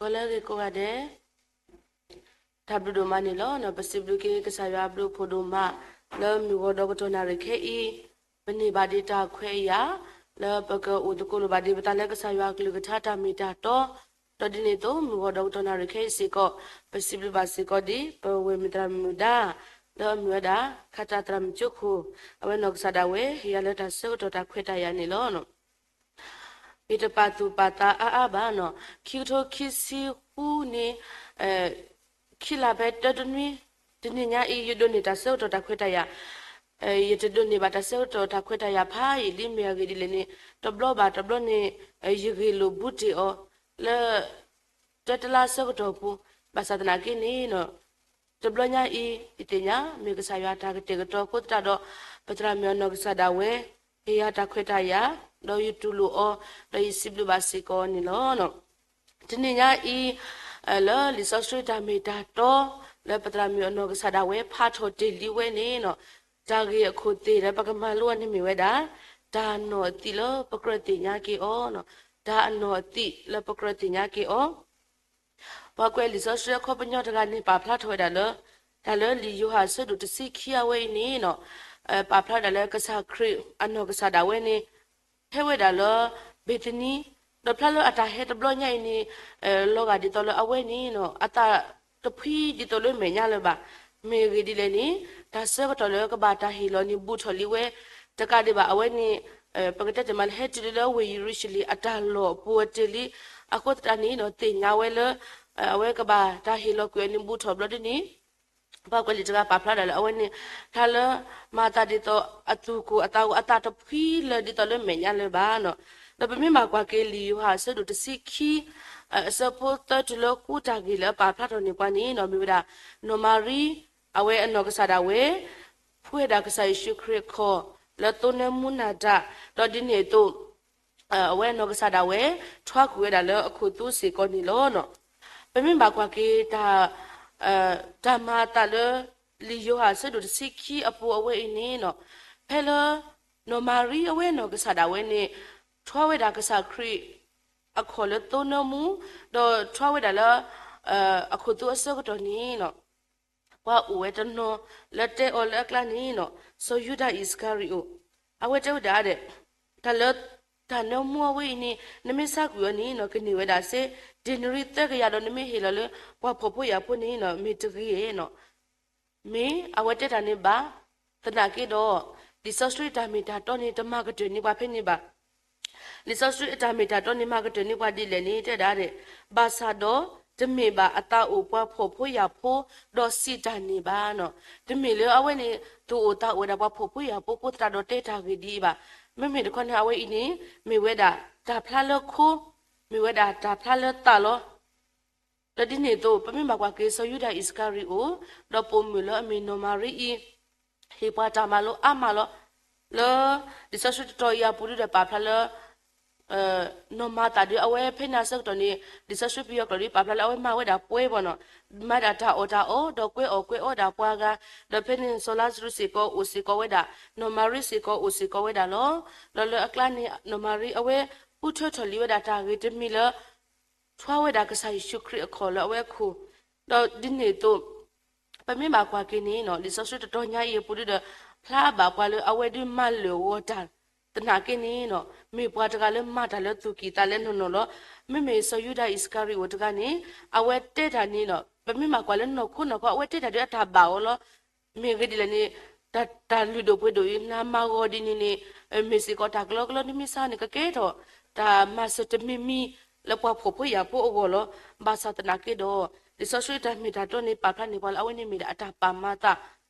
ဒီးလၢအဂ့ၤကိးဂၤဒဲး, တၢ်ဘျုးဒိၣ်မးန့ၣ်လီၤ. ပစံးဘျုးက့ၤကစၢ်ယွၤအဘျုးအဖှိၣ်ဒိၣ်မး, လၢမုၢ်ဂီၤဒီးကတီၢ်နၣ်ရံၣ်ခဲအံၤ, ပန့ၢ်ဘၣ်ဒံးတၢ်ခွဲးအယာ်, လၢပကအိၣ်သကိးလိာ်ဘၣ်ဒံးပသးလၢကစၢ်ယွၤအကလုၢ်ကထါတၢ်မ့ၢ်တၢ်တီ, ဒီးဒ်န့ၣ်အသိး မုၢ်ဂီၤဒီးကတီၢ်နၣ်ရံၣ်ခဲအံၤစ့ၢ်ကီး, ပစံးဘျုးဘၣ်စ့ၢ်ကီးဒ် ပဝဲၢ်မုၢ်သရၣ်မုၣ်ဒါ လၢအမ့ၢ်ဝဲဒၣ် ခးတၢ်သရၣ်မုၣ်ကၠိခိၣ်, အဝဲနီၢ်ကစၢ်ဒၣ်ဝဲ ဟ့ၣ်ယၤလၢတၢ်ဆၢကတီၢ်တၢ်ခွဲးတၢ်ယာ်န့ၣ်လီၤ. မ့ၢ်တပာ်သူၣ်ပာ်သးအါအါဘၣ်နီၤ, ခံကထိခံဆံဃုန့ၣ်, ခံလါဖဲတၢတနွံ, တနံၤညါအံၤ ယဒိးန့ၢ်တၢ်ဆၢကတီၢ်တၢ်ခွဲးတၢ်ယာ်, ယတဒိးန့ၢ်ဘၣ်တၢ်ဆၢကတီၢ်တၢ်ခွဲးတၢ်ယာ်ဖးယံာ်လံ မ့ၢ်အဂ့ၢ်ဒ်လဲၣ်န့ၣ်, တဘျီဘၣ်တဘျီန့ၣ်, ယဂ့ၢ်လိာ်ဘူးတ့ၢ်အီၤ, လၢ တၢတလါဆၢကတီၢ်ပူၤ, ဘၣ်ဆၣ်သနာ်က့န့ၣ်, တဘျီညါအံၤ ယသ့ၣ်ညါ မ့ၢ်ကစၢ်ယွၤတၢ်ကတဲာ်ကတီၤအဃိသတးဒီး, ပသရၣ်မုၣ်အနီၢ်ကစၢ်ဒၣ်ဝဲ, ဟ့ၣ်ယၤတၢ်ခွဲးတၢ်ယာ်, ဒီးယတူၢ်လိာ်အီၤ, ဒီးယစံးဘျုးဘၣ်စ့ၢ်ကီးန့ၣ်လီၤ. တနံၤညါအံၤ, လၢလံာ်စီဆှံတၢ်မ့ၢ်တၢ်တီ, လၢပသရၣ်မုၣ်အနီၢ်ကစၢ်ဒၣ်ဝဲဖးထီၣ်တ့ၢ်လံဝဲန့ၣ်, တၢ်ဂ့ၢ်အခိၣ်သ့ၣ်လၢပကမၤလိအီၤန့ၣ်မ့ၢ်ဝဲဒၣ်, တၢ်နီၢ်သံၣ်လၢပကြၢးသ့ၣ်ညါက့ၤအီၤ, တၢ်အနီၢ်သံၣ်လၢပကြၢးသ့ၣ်ညါက့ၤအီၤ ပှၤကွဲးလံာ်စီဆှံအခီပညီတဂၤန့ၣ် ပာ်ဖျါထီၣ်ဝဲဒၣ်လၢ, တၢ်လၢလံာ်ယိၤဟၣ်အဆၢဒိၣ်တဆံခံအဝဲအံၤန့ၣ်, ပာ်ဖျါဝဲဒၣ်လၢကစၢ်ခရံာ်အနီၢ်ကစၢ်ဒၣ်ဝဲန့ၣ်, ဟဲဝဲဒၣ်လၢ ဘ့းသနံ, ဒီးဖျါလၢအတၢ်ဟဲတဘျီညါအံၤန့ၣ်, လီၤဂာ်ဒ်သိးလၢအဝဲန့ၣ်, အသးတဖှံဒ်သိးလၢမဲာ်ညါလၢၤဘၣ်. မ့ၢ်အဂ့ၢ်ဒ်လဲၣ်န့ၣ်, တၢ်ဆၢကတီၢ်လၢကဘၣ်တၢ်ဟ့ၣ်လီၤန့ၣ်ဘူးထီၣ်လံဝဲ, တကးဒံးဘၣ်အဝဲန့ၣ်, ပကတဲတမံၤလၢဟဲတုၤလၢဝ့ၢ်ယရူၤၡလ့ၣ်အတၢ်လီၢ်အပူၤအတ့ၢ်လံ, အဃိသတးန့ၣ်ဒီးသ့ၣ်ညါဝဲလၢ, အဝဲကဘၣ်တၢ်ဟ့ၣ်လီၤကွံာ်အီၤန့ၣ်ဘူးထီၣ်ဘျီဒ်န့ၣ်, ပှၤကွဲးလံာ်တဂၤပာ်ဖျါဒၣ်လၢအဝဲန့ၣ်, ဖျါလၢမၤသးဒ်သိးအသူၣ်ကိၢ်အသးဂီၤအသးတဖှံလၢၤဒ်သိးလၢမဲာ်ညါလၢၤဘၣ်န့ၣ်, ဒီးပမ့ၢ်ဘၣ်ကွၢ်က့ၤလံာ်ယိၤဟၣ်အဆၢဒိၣ်တဆံခံ, အဆၢဖိသၢတုၤလၢဃုတၢ်ဂ့ၢ်လၢအပာ်ဖျါထီၣ်န့ၢ်ပှၤန့ၣ်ဒီးမ့ၢ်ဝဲဒၣ်, နီၢ်မၤရံ, အဝဲအနီၢ်ကစၢ်ဒၣ်ဝဲ, ဖှူဝဲဒၣ်ကစၢ်ယ့ၣ်ၡူးခရံာ်အခီၣ်, လၢသိနၢမူနၤတၢ်, ဒီးဒ်န့ၣ်အသိး အဝဲအနီၢ်ကစၢ်ဒၣ်ဝဲ, ထွါကွံာ်ဝဲဒၣ်လၢအခိၣ်သူစ့ၢ်ကီးန့ၣ်လီၤ. ပမ့ၢ်ဘၣ်ကွၢ်က့ၤတၢ်, တၢ်မၤအသးလၢ, လံာ်ယိၤဟၣ်အဆၢဒိၣ်တဆံခံအပူၤအဝဲအံၤန့ၣ်, ဖဲလၢ, နီၢ်မၤရံအဝဲအနီၢ်ကစၢ်ဒၣ်ဝဲန့ၣ်, ထွါဝဲဒၣ်ကစၢ်ခရံာ်, အခီၣ်လၢသိနၢမူ, ဒီးထွါဝဲဒၣ်လၢ, အခိၣ်သူအဆၢကတီၢ်န့ၣ် ပှၤအိၣ်ဝဲတနီၤလၢတဲအီၤလၢအကျါန့ၣ်, စီၤယူဒၤအံၣ်စကၤရံၤအိၣ်, အဝဲတဲဝဲဒၣ်, တၢ်လၢ, တၢ်နၢမူအဝဲအံၤန့ၣ် နမ့ၢ်ဆါကွံာ်အီၤန့ၣ် ကန့ၢ်ဝဲဒၣ်စ့, ဒ့ၣ်နရံၣ်သၢကယၤဒီးနမ့ၢ်ဟ့ၣ်လီၤလၢ, ပှၤဖှီၣ်ဖိယာ်ဖိန့ၣ် မ့ၢ်တဂ့ၤဧါ. မ့ၢ်အဝဲတဲတၢ်န့ၣ်ဘၣ်, သနာ်က့ဒီး, လံာ်စီဆှံအတၢ်မ့ၢ်တၢ်တီန့ၣ် တမၤကတၢၢ်န့ၢ်ပှၤဖဲန့ၣ်ဘၣ်. လံာ်စီဆှံအတၢ်မ့ၢ်တၢ်တီန့ၣ် မၤကတၢၢ်န့ၢ်ပှၤဒ်လဲၣ်န့ၣ် တဲဒၣ်, ဘၣ်ဆၣ်ဒီး, တမ့ၢ်ဘၣ်အသးအိၣ်ပှၤဖှီၣ်ဖိယာ်ဖိ, ဒီးစံးတၢ်န့ၣ်ဘၣ်န့ၣ်, တမ့ၢ်လၢအဝဲန့ၣ်, သူၣ်အိၣ်သးအိၣ်ဝဲဒၣ်ပှၤဖှီၣ်ဖိယာ်ဖိအဃိသတးဒီးတဲတၢ်ဂ့ၢ်ဒ်အံၤဘၣ်. မ့မ့ၢ်တခီန့ၣ် အဝဲအံၤန့ၣ်, မ့ၢ်ဝဲဒၣ်တၢ်ဖျါလၢခိ, မ့ၢ်ဝဲဒၣ်တၢ်ဖျါလၢသးလီၤ. ဒီးဒ်န့ၣ်အသိး ပမ့ၢ်ဘၣ်ကွၢ်က့ၤစီၤယူဒၤအံၣ်စကၤရံၤအိၣ်, ဒီးပိာ်မုၣ်လၢအမ့ၢ်နီၢ်မၤရံအံၤ, ဟ့ၣ်ပှၤတၢ်မၤလိအါမးလီၤ. လၢ, လံာ်စီဆှံတတီၤအံၤအပူၤဒုဒီးပာ်ဖျါလၢ, နီၢ်မၤသးဒုအဝဲဖဲန့ၣ်အဆၢကတီၢ်န့ၣ်, လံာ်စီဆှံပယီၤကျိာ်ဒုပာ်ဖျါလၢအဝဲမၤဝဲဒၣ်ပှဲၤဘၣ်န့ၣ်, မၤဒၣ်တၢ်အီၣ်တၢ်အီ, ဒီးကွဲအီၣ်ကွဲအီဒၣ်ပှၤဂၤ, ဒီးဖဲန့ၣ်စီၤလါစရူးစ့ၢ်ကီးအိၣ်စ့ၢ်ကီးဝဲဒၣ်, နီၢ်မၤရံစ့ၢ်ကီးအိၣ်စ့ၢ်ကီးဝဲဒၣ်လီၤ. ဒီးလၢအကျါန့ၣ် နီၢ်မၤရံအဝဲ, ဃုထၢထီၣ်လံဝဲဒၣ်တၢ်ဂ့ၢ်တမံၤလၢ ထွါဝဲဒၣ်ကစၢ်ယ့ၣ်ၡူးခရံာ်အခီၣ်လၢအဝဲအခိၣ်, ဒီးဒ်န့ၣ်အသိး, ပမ့ၢ်ဘၣ်ကွၢ်က့ၤန့ၣ် လံာ်စီဆှံတတီၤညါအံၤအပူၤဒုဒီး, ဖျါဘၣ်ပှၤလၢအဝဲဒုးမၤလၢာ်ဂီၤတၢ်, သနာ်က့န့ၣ်, မ့ၢ်ပှၤတဂၤလၢမၤတၢ်လၢသူၣ်ကံၢ်သးလဲနီၢ်နီၢ်လီၤ. မ့မ့ၢ်စီၤယူဒၤအံၣ်စကၤရံၤအိၣ်တဂၤန့ၣ်, အဝဲတဲတၢ်န့ၣ်, ပမ့ၢ်ဘၣ်ကွၢ်လၢနီၢ်ခိနီၢ်ခီ အဝဲတဲတၢ်ဒုးအတၢ်ဘၣ်အီၤလီၤ. မ့ၢ်ဂ့ၢ်ဒ်လဲၣ်န့ၣ်, တၢ်လုၢ်ဒိၣ်ပှ့ၤဒိၣ်အံၤ နမၤဂီၤဒ်န့ၣ်န့ၣ်, မ့ၢ်စ့ၢ်ကီးတၢ်ကလီကလီ နမ့ၢ်ဆါန့ၣ်ကကဲထီၣ်, တၢ်မၤစၢၤတမံၤမံၤလၢပှၤဖှီၣ်ဖိယာ်ဖိအဂီၢ်လီၤ. ဘၣ်ဆၣ်သနာ်က့ဒီး, လံာ်စီဆှံတၢ်မ့ၢ်တၢ်တီန့ၣ် ပာ်ဖျါန့ၢ်ပှၤလၢအဝဲန့ၣ်မ့ၢ်ဒၣ်အတၢ်ပာ်မၤသး,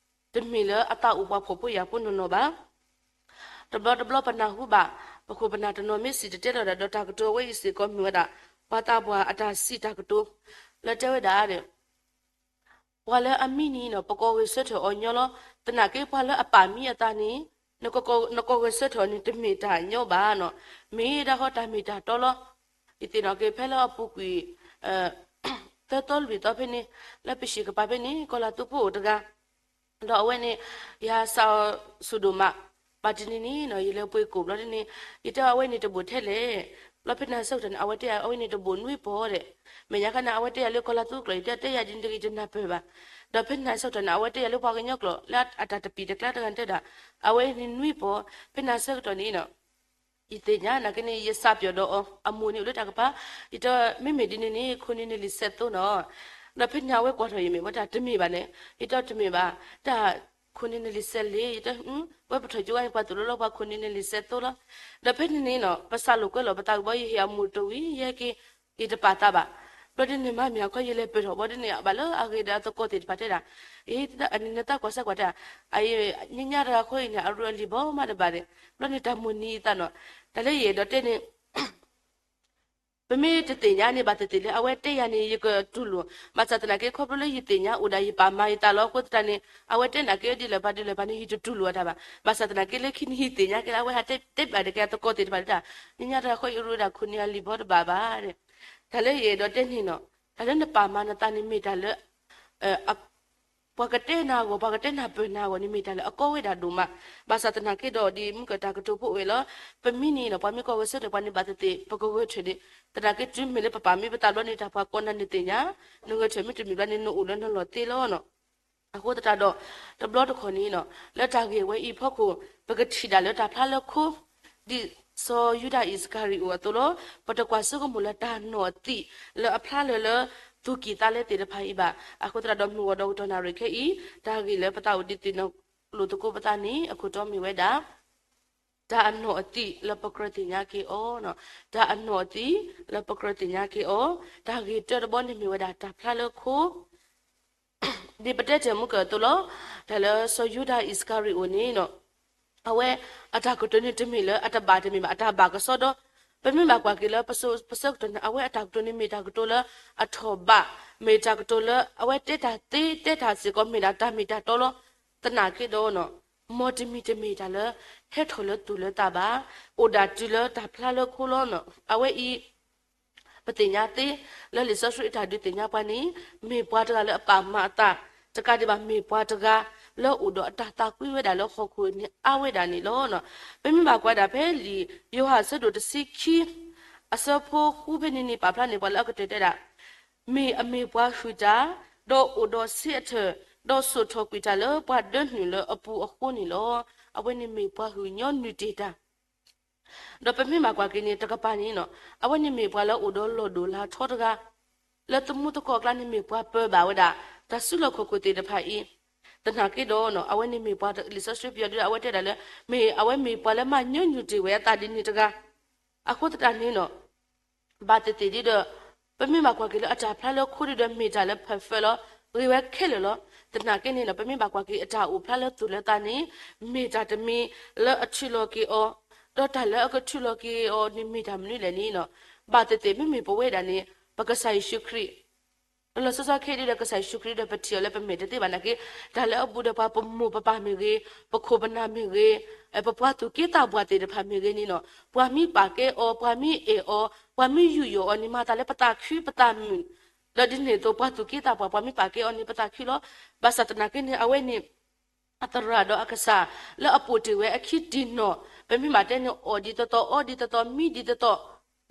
တမ့ၢ်လၢအသးအိၣ်ပှၤဖှီၣ်ဖိယာ်ဖိနီၢ်နီၢ်ဘၣ်. တဘျီတဘျီပနၢ်ဟူဘၣ်, ပခိၣ်ပနၢ်တနီၤမ့ၢ်စံၣ်တဲၤတဲလီၤဒၣ်ဒီးတၢ်ကတိၤအဝဲအံၤစ့ၢ်ကီးမ့ၢ်ဝဲဒၣ်, ပှၤသးပှၢ်အတၢ်စံးတၢ်ကတိၤ, လၢတဲဝဲဒၣ် ပှၤလၢအမံန့ၣ် ပကိးဂဲၤဆၢထၢၣ်အီၤညီလီၤ. သနာ်က့ပှၤလၢအပာ်မံအသးန့ၣ်, နကိးဂဲၤဆၢထၢၣ်အီၤန့ၣ် တမ့ၢ်တၢ်ညီဘၣ်န့ၣ်, မ့ၢ်ဒၣ်ဃီတၢ်မ့ၢ်တၢ်တီလီၤ. ယသ့ၣ်နီၣ်က့ၤဖဲလၢအပူၤကွံာ် သၢသီလွံၢ်သီဖဲန့ၣ်, လၢပဟံၣ်ကပၤဖဲန့ၣ် ကီၤလၤသူဖိအိၣ်တဂၤ, ဒီးအဝဲန့ၣ်, ယဟးစးအီၤဆူၣ်ဒိၣ်မး, ဘၣ်တနံၤန့ၣ် ယလဲၤပှ့ၤကိၣ်ဘျီဒ်န့ၣ်, ယတဲအီၤအဝဲန့ၣ်တဘိၣ်ထဲလဲၣ်, ဘျီဖဲန့ၣ်အဆၢကတီၢ်န့ၣ် အဝဲတဲအဝဲန့ၣ်တဘိၣ်နွံပီၢ်ဒဲး, မဲာ်ညါခါန့ၣ် အဝဲတဲယၤလၢကီၢ်လါသူကျိာ် ယတဲတဲယၤဒ်န့ၣ်တဂ့ၤ ယတနၢ်ပၢၢ်ဘၣ်. ဒီးဖဲန့ၣ်ဆၢကတီၢ်န့ၣ် အဝဲတဲယၤလၢပှၤကညီကျိာ် လၢအတၢ်တပံၢ်တကျါတဂၤန့ၣ်တဲဒၣ်, အဝဲနွံပီၤ, ဖဲန့ၣ်ဆၢကတီၢ်န့ၣ်နီၤ ယသ့ၣ်ညါနာ်က့န့ၣ် ယစးပျီၣ်ဒီးအီၤ အမိၢ်န့ၣ်အိၣ်လၢတၢ်ကပၤ, ယတဲမ့မ့ၢ်ဒ်န့ၣ်န့ၣ် ခိၣ်နံၤန့ၣ်လံာ်စဲးသိနီၤ. ဒီးဖဲန့ၣ်အဝဲကွၢ်ထီၣ်ယမဲာ်ဝဲတၢ်တမ့ၢ်ဘၣ်န့ၣ် ယတဲတမ့ၢ်ဘၣ်, တၢ်ခိၣ်နံၤန့ၣ်လံာ်စဲးလ့, ယတဲ ဝဲပထီၣ်ကၠိဝဲန့ၣ် ပှၤသိၣ်လိလၢပှၤခိၣ်နံၤန့ၣ်လံာ်စဲးသိလီၤ. ဒီးဖဲန့ၣ်န့ၣ်နီၤ ပစးလိာ်ကွဲလိာ်ပသးကဘီ ယဟ့ၣ်အမိၢ်တဝံၤ ယဟဲက့ၤ ယတပာ်သးဘၣ်. ဘျီဒ်န့ၣ်မ့မ့ၢ်အခီယလဲၤပၢၢ်ထီၣ်ဘီဒ်န့ၣ် ဘၣ်လၢအဂ့ၤဒီးအသကိးသ့ၣ်တဖၣ်တဲဒၣ်, အံၤ နတၢ်ကွၢ်စၢ်ကွၢ်တဲဒၣ်, အံၤ ညါညါတဂၤဃီအံၤန့ၣ် အရူအလံၤဘီမးတဘၣ်န့ၣ်, ဘျီန့ၣ်တၢ်မိၢ်နံၤအသးနီၤ, တၢ်လၢယအဲၣ်ဒိးတဲန့ၣ် ပမ့ၢ်တသ့ၣ်ညါန့ၣ် ဘၣ်သ့ၣ်သ့ၣ်လၢအဝဲတဲယၤန့ၣ် ယကတူၢ်လိာ်, ဘၣ်ဆၣ်သနာ်က့ ခီဖျိလၢယသ့ၣ်ညါအိၣ်ဒၣ်ယပာ်မၤယသးလီၤ. အဃိသတးန့ၣ် အဝဲတဲနာ်က့ဒ်လဲၣ်ပှၤဒ်လဲၣ်ပှၤန့ၣ် ယတတူၢ်လိာ်အတၢ်ဘၣ်. ဘၣ်ဆၣ်သနာ်က့လၢခံန့ၣ် ယသ့ၣ်ညါက့ၤလၢအဝဲဟးတဲဘၣ်ဒၣ်က့ၤအသကိးသ့ၣ်တဖၣ်ဒၣ်, ညါညါတဂၤဃီအံၤရူဒၣ်ခိၣ်နံၤအလံၤဘီတဘၣ်ဘၣ်န့ၣ်, တၢ်လၢယအဲၣ်ဒိးတဲန့ၣ်နီၤ, တၢ်လၢနပာ်မၤနသးန့ၣ်မ့ၢ်တၢ်လၢ ပှၤကတဲနၤအဂီၢ် ပှၤကတဲနၢ်ပၢၢ်နၤအဂီၢ်န့ၣ် မ့ၢ်တၢ်လၢအကီဝဲဒၣ်ဒိၣ်မး. ဘၣ်ဆၣ်သနာ်က့ဒီး ဒ်မုၢ်ကတၢ်ကတိၤဖိအိၣ်ဝဲလီၤ, ပမံန့ၣ်နီၤ ပှၤမ့ၢ်ကီၢ်ဂဲၤဆၢထၢၣ်ပှၤန့ၣ် ဘၣ်သ့ၣ်သ့ၣ် ပကဂဲၤဆၢထၢၣ်န့ၣ်, သနာ်က့တုၤမ့ၢ်လၢပပာ်မ့ၢ်ပသးဘျီန့ၣ် တၢ်ပှၤကိးနၤနသ့ၣ်ညါ, နဂဲၤဆၢထၢၣ်မ့ၢ်တမ့ၢ်ဘျီန့ၣ် နအိၣ်လၢနလီၢ်သ့လီၤနီၤ. အဃိသတးဒီး တဘျီတခီၣ်န့ၣ်နီၤ လၢတၢ်ဂ့ၢ်ဝဲအံၤအဖီခိၣ် ပကထံၣ်ဒၣ်လၢတၢ်ဖျါလၢခိ ဒ်စီၤယူဒၤအံၣ်စကၤရံၤအိၣ်အသိးလီၤ. ပတကွၢ်ဆိကမိၣ်လၢတၢ်နီၢ်အသံၣ် လၢအဖျါလၢာ်လၢ သူၣ်ကံၢ်သးလဲသ့ၣ်တဖၣ်အံၤဘၣ်. အဃိသတးဒီး မုၢ်ဂီၤဒီးကတီၢ်နၣ်ရံၣ်ခဲအံၤ တၢ်ဂ့ၢ်လၢပသးအိၣ်ဒုးသ့ၣ်နီၣ်လိာ်သကိးပသးန့ၣ် အခိၣ်တီမ့ၢ်ဝဲဒၣ် တၢ်အနီၢ်အသံၣ်လၢပကြၢးသ့ၣ်ညါက့ၤအီၤ, တၢ်အနီၢ်အသံၣ်လၢပကြၢးသ့ၣ်ညါက့ၤအီၤ, တၢ်ဂ့ၢ်တၢတဘီန့ၣ်မ့ၢ်ဝဲဒၣ်တၢ်ဖျါလၢခိ ဒ်ပတဲတ့ၢ်မုၢ်ကၢၢ်အသိးလီၤ, တၢ်လၢစီၤယူဒၤအံၣ်စကၤရံၤအိၣ်န့ၣ်နီၤ, အဝဲအတၢ်ကတိၤန့ၣ်တမ့ၢ်လၢအတဘၣ်တမ့ၢ်ဘၣ် အတၢ်ဘၣ်ကစီဒီ, ပမ့ၢ်ဘၣ်ကွၢ်က့ၤလၢပစိၤပဆၢကတီၢ်န့ၣ် အဝဲအတၢ်ကတိၤန့ၣ်မ့ၢ်တၢ်ကတိၤလၢအထီၣ်ဘး, မ့ၢ်တၢ်ကတိၤလၢအဝဲတဲတၢ်သ့ တဲတၢ်စ့ၢ်ကီးမ့ၢ်ဒၣ်တၢ်မ့ၢ်တၢ်တီလီၤ. သနာ်က့ဒီးနီၤ, မ်တမံၤတမ့ၢ်တၢ်လၢ ဟဲထီၣ်လၢသူၣ်လၢသးဘၣ်, အိၣ်ဒၣ်တုၤလၢတၢ်ဖျါလၢခိလီၤနီၤ. အဝဲအံၤ ပသ့ၣ်ညါသ့ လၢလံာ်စီဆှံအတၢ်ဒုးသ့ၣ်ညါပှၤန့ၣ် မ့ၢ်ပှၤတဂၤလၢအပာ်မၤအသး, တကးဒံးဘၣ်မ့ၢ်ပှၤတဂၤ လၢအိၣ်ဒီးအတၢ်သးကွံဝဲဒၣ်လၢဟီၣ်ခိၣ်န့ၣ်အါဝဲဒၣ်န့ၣ်လီၤ. ပမ့ၢ်ဘၣ်ကွၢ်ဒၣ်ဖဲလံာ်ယိၤဟၣ်အဆၢဒိၣ်တဆံခံ အဆၢဖိဃုဖဲန့ၣ်န့ၣ် ပာ်ဖျါန့ၢ်ပှၤလၢအကတၢၢ်တဲဒၣ်, မ့ၢ်အမ့ၢ်ပှၤဟုၣ်တၢ်, ဒီးအိၣ်ဒီးဆံးအထၢၣ်, ဒီးစိာ်ထီၣ်ကွံာ်တၢ်လၢပှၤဒၢနုာ်လၢအပူၤအဃိန့ၣ်လီၤ. အဝဲန့ၣ်မ့ၢ်ပှၤဟုၣ်ညီနုၢ်တ့ၢ်တၢ် ဒီးပမ့ၢ်ဘၣ်ကွၢ်က့ၤန့ၣ် တကပၤန့ၣ်နီၤ, အဝဲန့ၣ်မ့ၢ်ပှၤလၢအိၣ်ဒီးလီၢ်ဒိၣ်လၢထီတဂၤ, လၢသမူသကိးအကျါန့ၣ်မ့ၢ်ပှၤပၢၤဘၣ်ဝဲဒၣ် တၢ်စုလီၢ်ခီၣ်ခိၣ်သ့ၣ်တဖၣ်အံၤ, သနာ်က့ဒီးနီၤ အဝဲန့ၣ်မ့ၢ်ပှၤလံာ်စီဆှံပယီၤဒ်အဝဲတဲဒၣ်လၢ မ့ၢ်အဝဲမ့ၢ်ပှၤလၢမၤညီနုၢ်တ့ၢ်ဝဲအသးဒ်န့ၣ်တဂၤ, အဃိသတးန့ၣ်နီၤ ဘၣ်သ့ၣ်သ့ၣ်ဒ်ဒီး ပမ့ၢ်ဘၣ်ကွၢ်က့ၤလၢအတၢ်ဖျါလၢခိဒ်ဒီးမ့ၢ်တၢ်လၢ perfect လီၤ, ဂ့ၤဝဲခဲလၢာ်လီၤ. သနာ်က့န့ၣ်နီၤ ပမ့ၢ်ဘၣ်ကွၢ်က့ၤအတၢ်အိၣ်ဖျါလၢသူၣ်လၢသးန့ၣ် မ့ၢ်တၢ်တမံၤလၢအထုးလီၤက့ၤအီၤ, ဒီးတၢ်လၢအကထုးလီၤက့ၤအီၤန့ၣ်မ့ၢ်တၢ်မနုၤလဲၣ်န့ၣ်နီၤ, ဘၣ်သ့ၣ်သ့ၣ်မ့မ့ၢ်ပဝဲဒၣ်န့ၣ် ပကစၢ်ယ့ၣ်ၡူးခရံာ် လီၤလီၤဆီဆီခဲအံၤဒ်ဒီးကစၢ်ယ့ၣ်ၡူးခရံာ်ဒီးပထံၣ်အီၤလၢပမဲာ်တသ့ဘၣ်နာ်က့, တၢ်လၢအဘူးဒီးပှၤပမိၢ်ပပၢ်မ့ၢ်ဂ့ၤ, ပခိၣ်ပနၢ်မ့ၢ်ဂ့ၤ, ပပှၤသူၣ်က့သးပှၢ်သ့ၣ်တဖၣ်မ့ၢ်ဂ့ၤန့ၣ်နီၤ, ပှၤမ့ၢ်ပာ်ကဲအီၤ, ပှၤမ့ၢ်အဲၣ်အီၤ, ပှၤမ့ၢ်ယူးယီၣ်အီၤန့ၣ် မၤသးလၢပသးခုပသးမုာ်, ဒီးဒ်န့ၣ်အသိး ပှၤသူၣ်က့သးပှၢ် ပှၤမ့ၢ်ပာ်ကဲအီၤန့ၣ် ပသးခုလီၤ. ဘၣ်ဆၣ်သနာ်က့န့ၣ် အဝဲန့ၣ် အသရၣ်ဒီးအကစၢ် လၢအပိာ်တ့ၢ်ဝဲအခံတံၢ်နီၢ်, ပမ့ၢ်ဘၣ်တဲန့ၣ် အီၣ်ဒ်သိးသိး, အီဒ်သိးသိး, မံဒ်သိးသိး,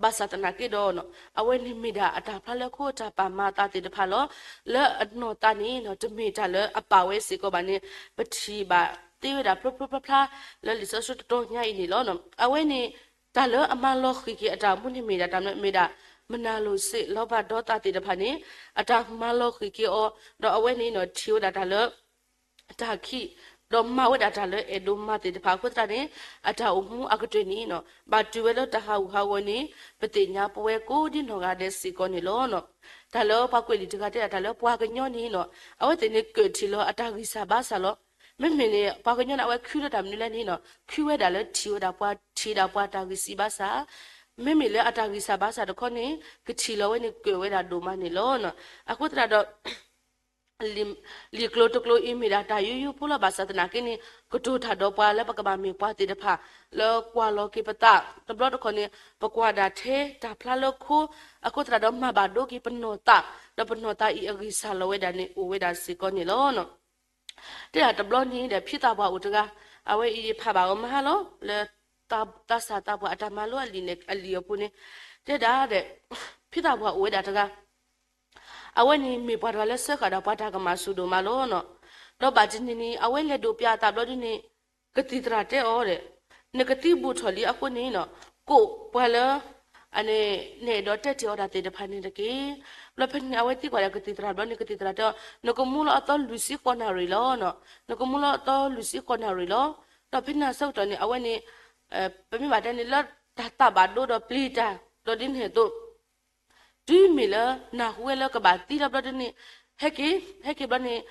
ဘၣ်ဆၣ်သနာ်က့ဒီး အဝဲန့ၣ်မ့ၢ်ဒၣ်အတၢ်ဖျါလၢခိအတၢ်ပာ်မၤအသးသ့ၣ်တဖၣ်လီၤ. လၢအနီၢ်သးန့ၣ် တမ့ၢ်တၢ်လၢအပာ်ဝဲစ့ၢ်ကီးဘၣ်န့ၣ် ပထံၣ်ဘၣ်သ့ဝဲဒၣ်ဖျိဖျိဖျါဖျါ လၢလံာ်စီဆှံတတီၤညါအံၤန့ၣ်လီၤ. အဝဲန့ၣ် တၢ်လၢအမၤလီၤဃံၤက့ၤအတၢ်အိၣ်မူန့ၣ်မ့ၢ်ဒၣ်တၢ်မနုၤမ့ၢ်ဒၣ် မနုၤလိၤစ့ၢ်လီၤဘၣ်ဒီးသးသ့ၣ်တဖၣ်န့ၣ် အတၢ်မၤလီၤဃံၤက့ၤအီၤ, ဒီးအဝဲန့ၣ်နီၤ ထံၣ်ဝဲဒၣ်တၢ်လၢ တၢ်ခံး, ဒီးမၤဝဲဒၣ်တၢ်လၢအဲၣ်ဒိးမၤသ့ၣ်တဖၣ်အဃိသတးန့ၣ် အတၢ်အိၣ်မူအကတၢၢ်န့ၣ်နီၤ ဘၣ်တုၤဝဲလၢတၢ်ဟးဂူာ်ဟးဂီၤန့ၣ် ပသ့ၣ်ညါပဝဲကိးဒ်နီၢ်ဂၤဒဲးစ့ၢ်ကီးန့ၣ်လီၤ. တၢ်လၢပှၤကွဲးလံာ်တဂၤတဲဒၣ်တၢ်လၢပှၤကညီန့ၣ်နီၤ အဝဲသ့ၣ်န့ၣ်ကၢၣ်ထံးလီၤအတၢ်ဂံၢ်စၢ်ဘါစၢ်လီၤ. မ့မ့ၢ်န့ၣ် ပှၤကညီန့ၣ် အဝဲခုလၢတၢ်မနုၤလဲၣ်န့ၣ်နီၤ ခုဝဲဒၣ်လၢထံၣ်ဝဲဒၣ်ပှၤထံၣ်ဒၣ်ပှၤတၢ်ဂံၢ်စၢ်ဘါစၢ်, မ့မ့ၢ်လၢအတၢ်ဂံၢ်စၢ်ဘါစၢ်တခီန့ၣ် ကထံၣ်လီၤဝဲန့ၣ်ကၢၣ်ဝဲဒၣ်ဒိၣ်မးန့ၣ်လီၤ. အဃိသတးဒီး လံာ်ကျိၤတကျိၤအံၤမ့ၢ်ဒၣ်တၢ်ယိယိဖိလီၤ. ဘၣ်ဆၣ်သနာ်က့န့ၣ် ကတိၤတၢ်ဒီးပှၤလၢပကဘၣ်မ့ၢ်ပှၤသ့ၣ်တဖၣ် လၢကွၢ်လီၤက့ၤပသး တဘျီတခီၣ်န့ၣ် ပကွၢ်ဒၣ်ထဲတၢ်ဖျါလၢခိ အဃိသတးဒီးမၤဘၣ်ဒိက့ၤပနီၢ်သး ဒီးပနီၢ်သးအံၤအဂံၢ်စၢ်လီၤဝဲဒၣ်န့ၣ် အိၣ်ဝဲဒၣ်စ့ၢ်ကီးန့ၣ်လီၤ. တဲဒၣ်တဘျီန့ၣ်ဒီး ဖံသးပှၢ်အိၣ်တဂၤ အဝဲအံၤယဖးဘၣ်အီၤမဟါလီၤ လၢသးစၢ်သးပှၢ်အတၢ်မၤလိအလံာ်န့ၣ် အလံာ်အပူၤန့ၣ် တဲဒၣ်ဒီး ဖံသးပှၢ်အိၣ်ဝဲဒၣ်တဂၤ အဝဲန့ၣ်မ့ၢ်ပှၤတဂၤလၢစၢဃာ်ဒီးပှၤတၢ်ကမၣ်စိၤဒိၣ်မးလီၤနီၤ. ဒီးဘၣ်တနံၤန့ၣ် အဝဲလဲၤဒိးပျၢ်အသးဘျီဒ်န့ၣ် ကသံၣ်သရၣ်တဲအီၤဒီး နကသံဘူးထီၣ်လံအဃိန့ၣ်နီၤ ကိးပှၤလၢ အန့ၣ် နအဲၣ်ဒိးတဲတ့ၢ်အီၤတၢ်သ့ၣ်တဖၣ်န့ၣ်တက့ၢ်. ဘျီဖဲန့ၣ် အဝဲသံကွၢ်ဒီးကသံၣ်သရၣ်ဘျီန့ၣ် ကသံၣ်သရၣ်တဲအီၤ နကမူလၢအသီလွံၢ်ဆံဃိးနၣ်ရံၣ်လီၤနီၤ. နကမူလၢအသီလွံၢ်ဆံဃိးနၣ်ရံၣ်လီၤ. ဒီးဖဲန့ၣ်အဆၢကတီၢ်န့ၣ် အဝဲန့ၣ် ပမ့ၢ်ဘၣ်တဲန့ၣ် လၢတၢ်သးဘၣ်ဒိဒီးပျံၤတၢ် ဒီးဒ်န့ၣ်အသိး တုၤမ့ၢ်လၢ နၢ်ဟူဝဲလၢကဘၣ်သံလီၤဘျီဒ်န့ၣ် ဟဲက့ၤ ဟဲက့ၤဘျီန့ၣ်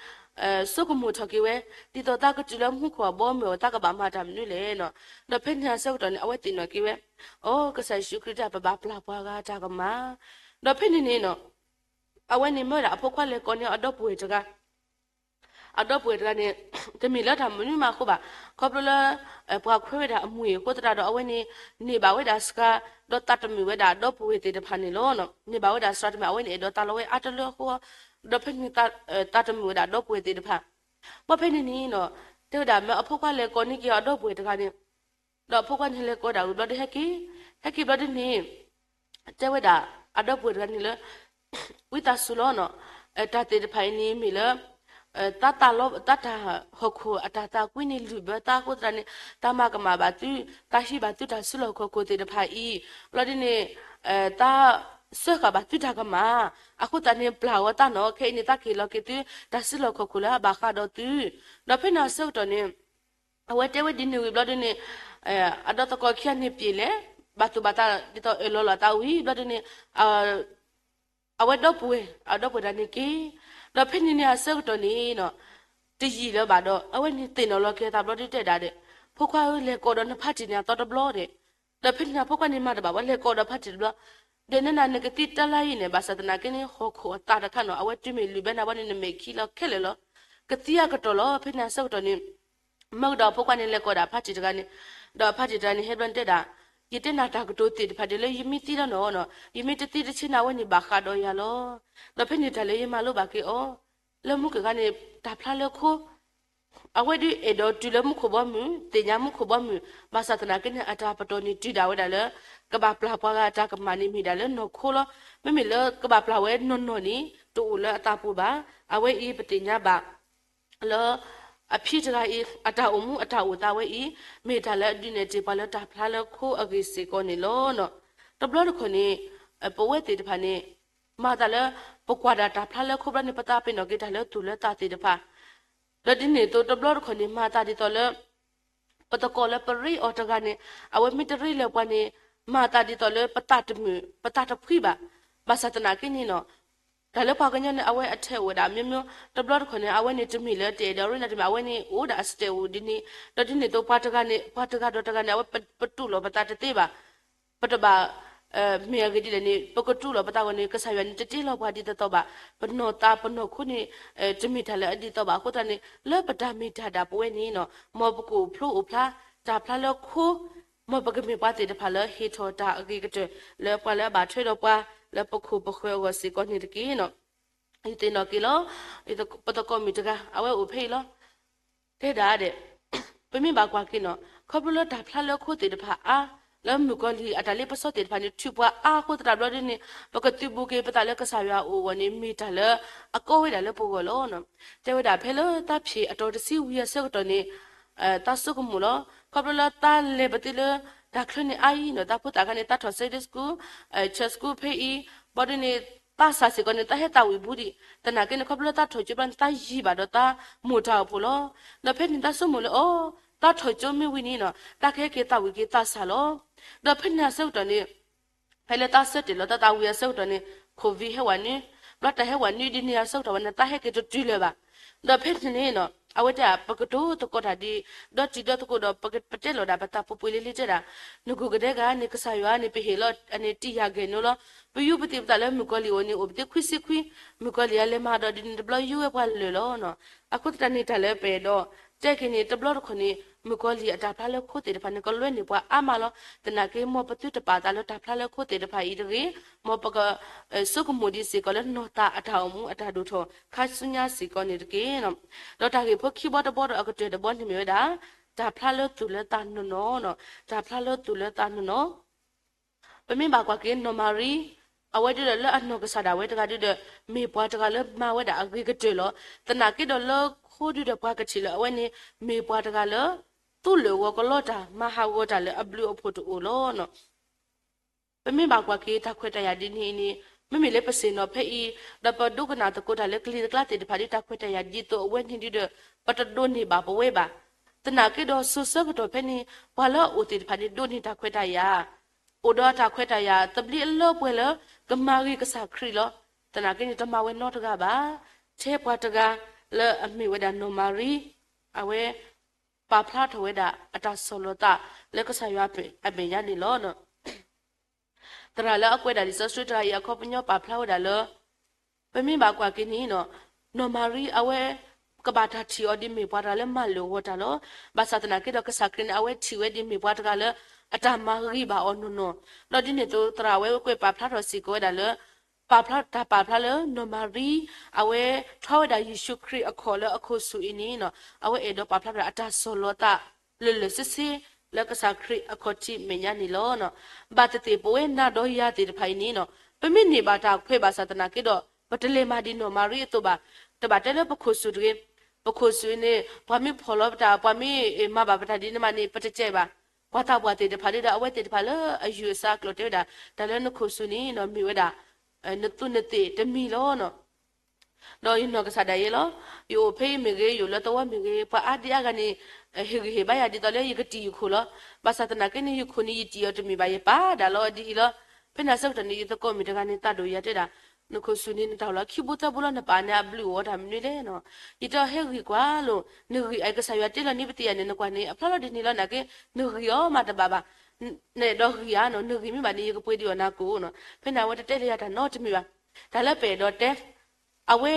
ဆိကမိၣ်ထီၣ်က့ၤဝဲ ဒ်သိးတၢ်ကတုၤလၢမူခိၣ်အဘီအမုၢ်အဂီၢ် တၢ်ကဘၣ်မၤတၢ်မနုၤလဲၣ်နီၤ. ဒီးဖဲန့ၣ်အဆၢကတီၢ်န့ၣ် အဝဲသ့ၣ်နီၣ်က့ၤဝဲ အိ ကစၢ်ယ့ၣ်ၡူးခရံာ်တဲ ပဘၣ်ပျၢ်ပှၤဂၤတၢ်ကမၣ်. ဒီးဖဲန့ၣ်န့ၣ်နီၤ အဝဲန့ၣ်မၢဝဲဒၣ်အဖိခွါလဲၤကိးန့ၢ်အဒီပုၢ်ဝဲၢ်တဂၤ အဒီပုၢ်ဝဲၢ်တဂၤန့ၣ် တမ့ၢ်လၢတၢ်မနုၤမးအဃိဘၣ်, ခီဖျိလၢ ပှၤခွဲးဝဲဒၣ်အမှံၤအဃိသတးဒီး အဝဲန့ၣ် န့ၢ်ဘၣ်ဝဲဒၣ်စှၤ ဒီးသးတမုာ်ဝဲဒၣ်အဒီပုၢ်ဝဲၢ်သ့ၣ်တဖၣ်န့ၣ်လီၤ. န့ၢ်ဘၣ်ဝဲဒၣ်စှၤတမံၤ အဝဲန့ၣ်အဲၣ်ဒိးသးလီဝဲအါတလၢအဃိ ဒီးဖဲန့ၣ် သးတမုာ်ဝဲဒၣ်အဒီပုၢ်ဝဲၢ်သ့ၣ်တဖၣ်. ဘၣ်ဖဲန့ၣ်န့ၣ်နီၤ တဲဝဲဒၣ်မ့ၢ်အဖိခွါလဲၤကိးန့ၢ်က့ၤအဒီပုၢ်ဝဲၢ်တဂၤန့ၣ် ဒီးအဖိခွါန့ၣ်လဲၤကိးဒၣ်ဝံၤဘျီဒီးဟဲက့ၤ, ဟဲက့ၤဘျီဒ်န့ၣ် တဲဝဲဒၣ် အဒီပုၢ်ဝဲၢ်တဂၤန့ၣ်လၢ ဝံသးစူၤလီၤနီၤ, တၢ်သ့ၣ်တဖၣ်အံၤန့ၣ်မ့ၢ်လၢ တၢ်လီ တၢ်ဟီၣ်ခိၣ်အတၢ်သးကွံန့ၣ်လုၢ်ဘၢသးအဃိသတးန့ၣ် တၢ်မၤကမၣ်ဘၣ်သု, တၢ်ဟံးဘၣ်သုတၢ်စုလီၢ်ခီၣ်ခိၣ်သ့ၣ်တဖၣ်အံၤ, ဘျီဒ်န့ၣ် တၢ်စၢဃာ်ဘၣ်သုတၢ်ကမၣ်, အဃိသတးန့ၣ် ပျၢ်ဝဲသးနီၤ, ခဲအံၤန့ၣ် သးက့ၤလီၤက့ၤသု တၢ်စုလီၢ်ခီၣ်ခိၣ်လၢအဘၣ်ဃးဒီးသု, ဒီးဖဲန့ၣ်အဆၢကတီၢ်န့ၣ် အဝဲတဲဝဲဒ်န့ၣ်ဝံၤဘျီဒ်န့ၣ် အဒီသကိးခံဂၤန့ၣ်ပျံၤလဲၣ်, ဘၣ်သူၣ်ဘၣ်သးဒ်သိးအၢၣ်လီၤလိာ်သးဝံၤဘျီဒ်န့ၣ် အဝဲဒီပုၢ်ဝဲၢ် အဒီပုၢ်ဝဲၢ်တဂၤန့ၣ်က့ၤ, ဒီးဖဲန့ၣ်န့ၣ်အဆၢကတီၢ်န့ၣ်နီၤ တယံာ်လၢၤဘၣ်ဒီး အဝဲန့ၣ်သ့ၣ်နီၣ်လီၤက့ၤအသးဘျီဒ်တဲဒၣ်ဒီး ဖိခွါဧၢ လဲၤကိးဒီးနဖါတံၢ်န့ၣ်အသီတဘျီဒီး, ဒီးဖဲန့ၣ်န့ၣ် ဖိခွါန့ၣ်မၤတဘၣ်ဘၣ် လဲၤကိးဒီးဖါတံၢ်တဘျီ, ဒီးနဲဒၣ်နကသံတၢ်လၢယံၤန့ၣ် ဘၣ်ဆၣ်သနာ်က့န့ၣ် ဟီၣ်ခိၣ်အသးတခါနီၤ အဝဲတုၤမ့ၢ်လုၢ်ဘၢနၤဘျီန့ၣ် နမဲာ်ခံလီၤခဲလၢာ်လီၤ, ကသံအကတီၢ်လီၤ. ဖဲန့ၣ်အဆၢကတီၢ်န့ၣ် မၢကဒီးဖိခွါန့ၣ် လဲၤကိးဒၣ်ဖါတံၢ်တဂၤန့ၣ်, ဒီးဖါတံၢ်တဂၤန့ၣ် ဟဲဘျီန့ၣ်တဲဒၣ်, ယတဲနၤတၢ်ကတိၤသ့ၣ်တဖၣ်ဒ်လၢယမ့ၢ်သံလီၤနီၤ, ယမ့ၢ်တသံတဆ့န့ၣ် အဝဲန့ၣ်ဘၣ်ဃးဒီးယၤလီၤ. ဒီးဖဲန့ၣ်တၢ်လၢယမၤလိဘၣ်က့ၤအီၤ လၢမူကဂၤန့ၣ် တၢ်ဖျါလၢခိ အဝဲဒုးအဲၣ်ဒိးတုၤလၢမူခိၣ်ဘီမုၢ်, သ့ၣ်ညါမူခိၣ်ဘီမုၢ်, ဘၣ်ဆၣ်သနာ်က့န့ၣ် အတၢ်ပတီၢ်န့ၣ်တုၤဒၣ်ဝဲဒၣ်လၢ ကဘၣ်ပျၢ်ပှၤဂၤအတၢ်ကမၣ်န့ၣ်မ့ၢ်ဒၣ်လၢနီၢ်ခိလီၤ. မ့မ့ၢ်လၢကဘၣ်ပျၢ်ဝဲနီၢ်နီၢ်န့ၣ် တအိၣ်လၢအသးပူၤဘၣ်. အဝဲအံၤပသ့ၣ်ညါဘၣ် လၢ အဖံတဂၤအံၤ အတၢ်အိၣ်မူအတၢ်အိၣ်သးဝဲအံၤ မ့ၢ်တၢ်လၢအဒုးနဲၣ်တ့ၢ်ပှၤလၢတၢ်ဖျါလၢခိအဂ့ၢ်စ့ၢ်ကီးန့ၣ်လီၤ. တဘျီတခီၣ်န့ၣ် ပဝဲသ့ၣ်တဖၣ်န့ၣ် မၤသးလၢ ပကွၢ်ဒၣ်တၢ်ဖျါလၢခိဘျီန့ၣ် ပသးပ့ၤနီၣ်က့ၤတၢ်လၢသူၣ်လၢသးသ့ၣ်တဖၣ် ဒီးဒ်န့ၣ်အသိးတဘျီတခီၣ်န့ၣ် မၤသးဒ်သိးလၢ ပသကိးလၢပရ့အီၤတဂၤန့ၣ် အဝဲမ့ၢ်တရ့လၢၤပှၤန့ၣ် မၤသးဒ်သိးလၢပသးတမုာ် ပသးတဖှံဘၣ်. ဘၣ်ဆၣ်သနာ်က့န့ၣ်နီၤ တၢ်လၢပှၤကညီန့ၣ် အဝဲအထဲးအိၣ်ဝဲဒၣ် မျိုးမျိုး တဘျီတခီၣ်န့ၣ် အဝဲန့ၣ်တမ့ၢ်လၢတအဲၣ်ဒိးရ့နၤတမ့ၢ် အဝဲန့ၣ်အိၣ်ဒၣ်အစတဲအိၣ်ဒ်န့ၣ် ဒီးဒ်န့ၣ်အသိးပှၤတဂၤန့ၣ် ပှၤတဂၤဒီးတဂၤန့ၣ် အဝဲပတူၢ်လိာ်ပသးတသ့ဘၣ်. ပတဘၣ် မ့ၢ်အဂ့ၢ်ဒ်လဲၣ်န့ၣ် ပကတူၢ်လိာ်ပသးဂီၢ်န့ၣ် ကစၢ်ယွၤန့ၣ်တတ့လီၤပှၤဒ်သိးသိးဘၣ်. ပနီၢ်သးပနီၢ်ခိန့ၣ် တမ့ၢ်တၢ်လၢအဒ်သိးဘၣ်အဃိသတးန့ၣ် လၢပတၢ်မ့ၢ်တၢ်ဒၣ်ပဝဲန့ၣ်နီၤ မ်ပကအိၣ်ဖျိအိၣ်ဖျါ တၢ်ဖျါလၢခိ မ်ပကမ့ၢ်ပှၤသ့ၣ်တဖၣ်လၢဟ့ၣ်ထီၣ်တၢ်အဂ့ၤကတၢၢ် လၢပှၤလၢအဘၣ်ထွဲဒီးပှၤ လၢပခိၣ်ပဃၢၤအဂီၢ်စ့ၢ်ကီးန့ၣ်တက့ၢ်နီၤ. ယသ့ၣ်နီၣ်က့ၤလီၤ ပသကိးမုၣ်တဂၤ အဝဲအိၣ်ဖဲအံၤလီၤ. တဲဒၣ်ဒဲး ပမ့ၢ်ဘၣ်ကွၢ်က့ၤနီၤ ခီဖျိလၢတၢ်ဖျါလၢခိသ့ၣ်တဖၣ်အါ လၢမုၣ်ကီၤလံၢ်အတၢ်လ့ပစီသ့ၣ်တဖၣ်န့ၣ် ထုးပှၤအါအဃိသတးဘျီဒ်န့ၣ် ပကသုးဘူးက့ၤပသးလၢကစၢ်ယွၤအအိၣ်အဂီၢ်န့ၣ် မ့ၢ်တၢ်လၢအကီဝဲဒၣ်လၢပဂီၢ်လီၤ. တဲဝဲဒၣ်ဖဲလၢသးဖံးအတီၤတဆံဝံၤအဆၢကတီၢ်န့ၣ် သးဆိကမိၣ်လီၤ ခီဖျိလၢသးလဲၤပသ့လၢ တၢ်ချၢန့ၣ်အါအံၤနီၤ သးဖိသၣ်ခါန့ၣ် သးထီၣ် Sunday school, church school ဖဲအံၤ ဘျီဒ်န့ၣ် သးစၢ်စ့ၢ်ကီးန့ၣ် သးဟဲသးဝံၣ်ဘူးဒံး သနာ်က့န့ၣ် ခီဖျိလၢသးထီၣ်ကၠိဘျီန့ၣ် သးယံၤဘၣ်ဒီးသးမိၢ်တၢ်အိၣ်ဖှိၣ်လီၤ. ဒီးဖဲန့ၣ်သးဆိကမိၣ်လၢအီၤ သးထီၣ်ကၠိမ့ၢ်ဝံၤန့ၣ်နီၤ သးကဟဲက့ၤသးဝံၣ်က့ၤသးစၢ်လီၤ. ဒီးဖဲန့ၣ်အဆၢကတီၢ်န့ၣ် ဖဲလၢသးဆၢတဲာ်လီၤသးသးဝံၤအဆၢကတီၢ်န့ၣ် COVID ဟဲဝဲနုာ်, ဘျီတၢ်ဟဲဝဲနုာ်ဒ်န့ၣ်အဆၢကတီၢ်ဝဲန့ၣ် သးဟဲက့ၤတတုၤလၢၤဘၣ်. ဒီးဖဲန့ၣ်န့ၣ်နီၤ အဝဲတဲ ပကတိၤသကိးတၢ်ဒ် ဒီတံၤဒီသကိးဒီး ပတဲလီၤဒၣ်ပသးပှဲၤပှဲၤလံလံတဲဒၣ် နကိၢ်ကဒဲဂၤန့ၣ် ကစၢ်ယွၤန့ၣ် ပဟ့ၣ်လီၤအန့ၣ်တံၢ်ယၤဂဲၤနိလီၤ. ပယူပသံးပသးလၢမုၣ်ကီၤလံၢ်အိၣ်န့ၣ် အိၣ်ပသ့ခွံဆံခွံ, မုၣ်ကီၤလံၢ်အလဲၤမၤဒီးဒ်န့ၣ်တဘျီယူဝဲပှၤလၢာ်လီၤ. အဃိသတးန့ၣ်တၢ်လၢပအဲၣ်ဒိး တဲက့ၤန့ၣ် တဘျီတခီၣ်န့ၣ် မုၣ်ကီၤလံၢ်အတၢ်ဖျါလၢခိသ့ၣ်တဖၣ်န့ၣ် ကလွဲန့ၢ်ပှၤအါမးလီၤ. သနာ်က့ မ်ပသုတပာ်သးလၢတၢ်ဖျါလၢခိသ့ၣ်တဖၣ်အံၤတဂ့ၤ, မ်ပက ဆိကမိၣ်ဒံးစ့ၢ်ကီးလၢနီၢ်သးအတၢ်အိၣ်မူအတၢ်ဒိၣ်ထီၣ်ခါဆူညါစ့ၢ်ကီးန့ၣ်တက့ၢ်. ဒီးတၢ်ဂ့ၢ်ဖိခံဘီတဘီဒီးအကတၢၢ်တဘီန့ၣ်မ့ၢ်ဝဲဒၣ် တၢ်ဖျါလၢသူၣ်လၢသးနီၢ်နီၢ်, တၢ်ဖျါလၢသူၣ်လၢသးနီၢ်နီၢ် ပမ့ၢ်ဘၣ်ကွၢ်က့ၤနီၢ်မၤရံ အဝဲဒုးဒီးလၢအနီၢ်ကစၢ်ဒၣ်ဝဲတဂၤဒုးဒီး မ့ၢ်ပှၤတဂၤလၢမၤဝဲဒၣ်အဂ့ၤကတၢၢ်လီၤ. သနာ်က့ဒီးလၢခိဒုးဒီးပှၤကထံၣ်လၢအဝဲန့ၣ် မ့ၢ်ပှၤတဂၤလၢ သူၣ်လၢာ်ဂီၤကလီတၢ် မၤဟးဂီၤတၢ်လၢအဘျုးအဖှိၣ်တအိၣ်လီၤ. ပမ့ၢ်ဘၣ်ကွၢ်က့ၤတၢ်ခွဲးတၢ်ယာ်ဒ်န့ၣ်အံၤန့ၣ် မ့မ့ၢ်လၢပဆ့ၣ်နီၤဖဲအံၤ ဒီးပဒိကနၣ်သကိးတၢ်လၢကလံၤကျါသ့ၣ်တဖၣ်ဒ် တၢ်ခွဲးတၢ်ယာ်ဒ်သိးအဝဲန့ၣ်ဒုးဒီး ပတဒိးန့ၢ်ဘၣ်ပဝဲဘၣ်. သနာ်က့ဒီးစိၤဆၢကတီၢ်ဖဲန့ၣ် ပှၤလၢအအိၣ်သ့ၣ်တဖၣ်န့ၣ် ဒိးန့ၢ်တၢ်ခွဲးတၢ်ယာ် အိၣ်ဒီးတၢ်ခွဲးတၢ်ယာ် သဘျ့အလၢပှဲၤလၢ ကမၤဂ့ၤကစၢ်ခရံာ်လီၤ. သနာ်က့န့ၣ် တမၤဝဲနီတဂၤဘၣ်. ထဲပှၤတဂၤလၢအမ့ၢ်ဝဲဒၣ်နီၢ်မၤရံ အဝဲ ပာ်ဖျါထီၣ်ဝဲဒၣ်အတၢ်ဆီၣ်လီၤသးလၢကစၢ်ယွၤအမဲာ်ညါန့ၣ်လီၤ. သရၣ်လၢအကွဲးဒၣ်လံာ်စီဆှံတဂၤအံၤအခီပညီပာ်ဖျါဝဲဒၣ်လၢ ပမ့ၢ်ဘၣ်ကွၢ်က့ၤန့ၣ် နီၢ်မၤရံအဝဲ ကဘၣ်တၢ်ထံၣ်အီၤဒ်မ့ၢ်ပှၤတဂၤလၢမၤလၢာ်ဂီၤတၢ်လီၤ. ဘၣ်ဆၣ်သနာ်က့ဒီးကစၢ်ခရံာ်န့ၣ် အဝဲထံၣ်ဝဲဒ်မ့ၢ်ပှၤတဂၤလၢ အတၢ်မၤဂ့ၤဘၣ်အီၤနီၢ်နီၢ်, ဒီးဒ်န့ၣ်အသိးသရၣ်အဝဲကွဲးပာ်ဖျါထီၣ်စ့ၢ်ကီးဝဲဒၣ်လၢ ပာ်ဖျါတၢ်ပာ်ဖျါလၢနီၢ်မၤရံ အဝဲထီၣ်ဝဲဒၣ်ယ့ၣ်ၡူးခရံာ်အခီၣ်လၢအခိၣ်ဆူၣ်အံၤန့ၣ် အဝဲအဲၣ်ဒိးပာ်ဖျါထီၣ်အတၢ်ဆီၣ်လီၤသး လၢာ်လၢာ်ဆ့ဆ့ လၢကစၢ်ခရံာ်အခီၣ်ထံးမဲာ်ညါန့ၣ်လီၤ. ဘၣ်သ့ၣ်သ့ၣ်ပဝဲနၤဒီးယၤသ့ၣ်တဖၣ်အံၤန့ၣ် ပမ့ၢ်န့ၢ်ဘၣ်တၢ်ခွဲးဘၣ်ဆၣ်သနာ်က့ဒီး ပတလဲၤမၤဒ်နီၢ်မၤရံအသိးဘၣ်. တဘၣ်တဲလၢပခိၣ်ဆူၣ်တဂ့ၤ, ပခိၣ်ဆူၣ်အံၤန့ၣ် ပှၤမ့ၢ်ဖီၣ်လီၤပတၢ် ပှၤမ့ၢ်မၤဘၣ်ပတၢ်ဒ်န့ၣ်မးန့ၣ် ပတကဲဘၣ်. ပှၤသးပှၢ်သ့ၣ်တဖၣ်ဒ်ဒီး အဝဲသ့ၣ်တဖၣ်လၢအယူၢ်အဆၢအကျိၤတဲဝဲဒၣ် တၢ်လၢနခိၣ်ဆူၣ်န့ၣ် မ့ၢ်ဝဲဒၣ် နသူးနသ့ၣ်တမံၤလီၤ. ဒီးယနီၢ်ကစၢ်ဒၣ်ယဲလီၤ. ယအိၣ်ဖဲအံၤမ့ၢ်ဂ့ၤ, ယအိၣ်လၢသဝီမ့ၢ်ဂ့ၤ, ပှၤအါဒံအါဂၤန့ၣ် ဟ့ၣ်ဂံၢ်ဟ့ၣ်ဘါယၤဒ်သိးလၢယကတံၢ်ယခိၣ်လီၤ. ဘၣ်ဆၣ်သနာ်က့န့ၣ် ယခိၣ်န့ၣ်ယတံၢ်အီၤတမ့ၢ်ဘၣ်, ယပာ်ဒၣ်လီၤဒ်အံၤလီၤ. ဖဲန့ၣ်အဆၢကတီၢ်န့ၣ် ယသကိးမုၣ်တဂၤန့ၣ် သးဒိၣ်ယၤတဲဒၣ်, နခိၣ်ဆူၣ်န့ၣ် နတၢ်အိၣ်လီၤခံဘိသၢဘိလီၤ, နပာ်န့ၢ်အဘျုးအိၣ်တၢ်မနုၤလဲၣ်နီၤ. ယတဲအီၤ ဟဲဂံၢ်ကွၢ်လိာ်, နဂံၢ်အကစၢ်ယွၤတ့လီၤန့ၢ်ပသ့ၣ်ညါန့ၣ် နကွၢ်န့ၣ် အဖျါလီၤဒ်န့ၣ်လီၤ. နာ်က့ နဂံၢ်အီၤမးတဘၣ်ဘၣ်. နအဲၣ်ဒိးဂံၢ်ဧါနီၤ, နဂံၢ်မ့ၢ်ဘၣ်န့ၣ် ယကပှ့ၤဒံးအီၤနၤကိၣ်နီၤ. ဖဲန့ၣ်အဝဲတတဲလၢယၤတၢ်နီတမံၤဘၣ်. တၢ်လၢပအဲၣ်ဒိးတဲ အဝဲ